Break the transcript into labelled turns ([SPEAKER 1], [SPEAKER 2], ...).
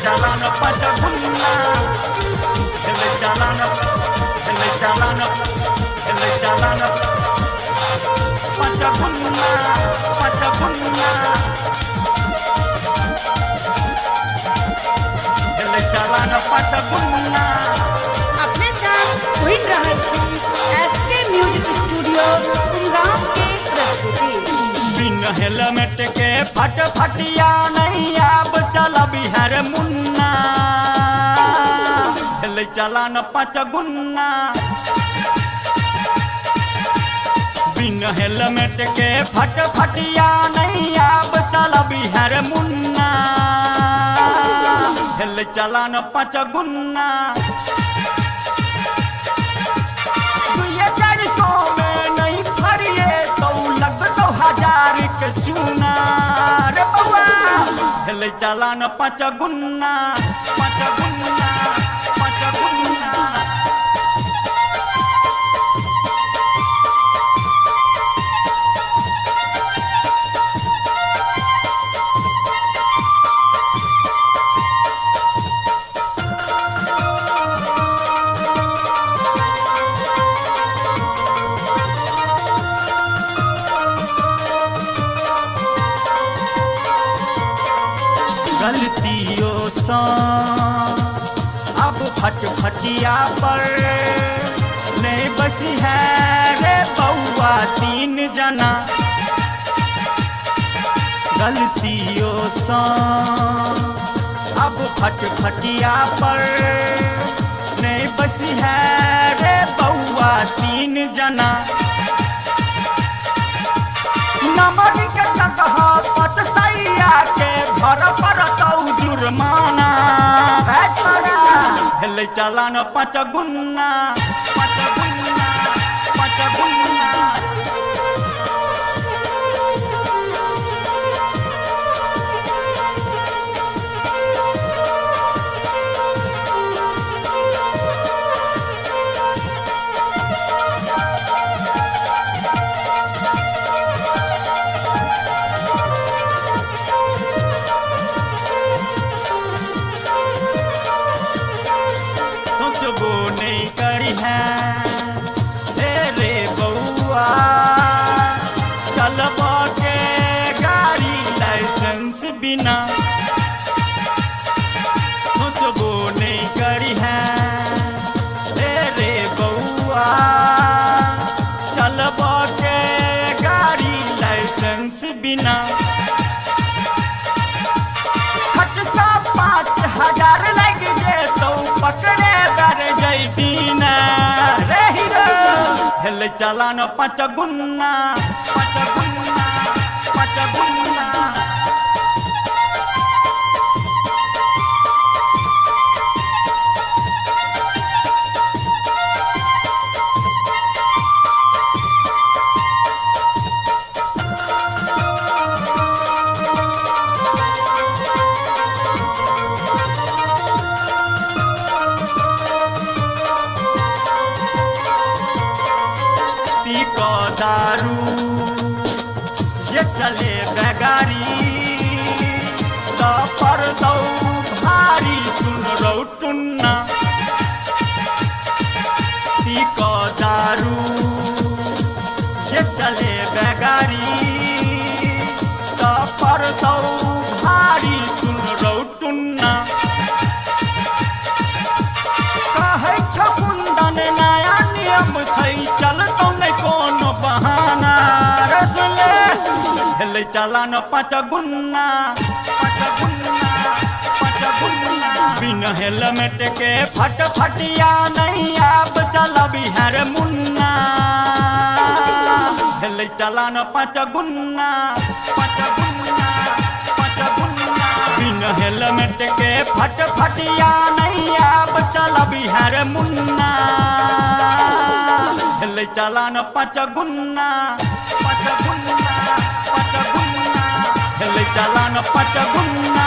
[SPEAKER 1] चालान पाँच गुन्ना। हेले चालान, हेले चालान, हेले चालान पाँच गुन्ना, पाँच गुन्ना। हेले चालान पाँच गुन्ना।
[SPEAKER 2] अपने साथ सुनि रहल छी एस के म्यूजिक स्टूडियो तुमगांव के प्रस्तुति।
[SPEAKER 1] बिन हेलमेट के फट फटिया नहीं आब चल बिहार मुन्ना। हेले चालान पाँच गुन्ना। बिन हेलमेट के फट फटिया नहीं आब चल बिहार मुन्ना। हेले चालान पाँच गुन्ना। 200-400 में नहीं फरिए तो लग तो 1000 के चूना रे बउआ। हेले चालान पाँच गुन्ना, पाँच गुन्ना, पाँच गुन्ना। गलतियों सँ अब फटफटिया पर नहीं बसी है रे बउआ 3 जना। गलतियों सँ अब फटफटिया पर नहीं बसी है रे बउआ 3 जना। नंबर के जगह 500 के घर पर तो जुर्माना। हेले चालान पाँच गुन्ना, पाँच गुन्ना, पाँच गुन्ना। सोचबो नहीं करी है रे बउआ, चलब के गाड़ी लाइसेंस बिना। सोचबो नहीं करी है रे बउआ, चलब के गाड़ी लाइसेंस बिना। खटसा 5000 लग जेतौ पकड़े हेले चालान पाँच गुन्ना, पाँच गुन्ना, पाँच गुन्ना। दारू ये चले बेगारी तो पर दौ भारी सुन रौ टुन्ना। पी को दारू ये चले बेगारी तो पर दौ भारी सुन रौ टुन्ना। कहै छौ कुंदन नया नियम छै चलतौ नहि कोनो बहाना रे सुनले। हेले चालान पाँच गुन्ना, पाँच गुन्ना, पाँच गुन्ना। बिन हेलमेट के फट फटिया नहीं आब चल बिहार मुन्ना। हेले चालान पाँच गुन्ना, पाँच गुन्ना, पाँच गुन्ना। बिन हेलमेट के फट फटिया नहीं आब चल बिहार मुन्ना। हेले चालान पाँच गुन्ना, पाँच गुन्ना, पाँच गुन्ना। हेले चालान पाँच गुन्ना।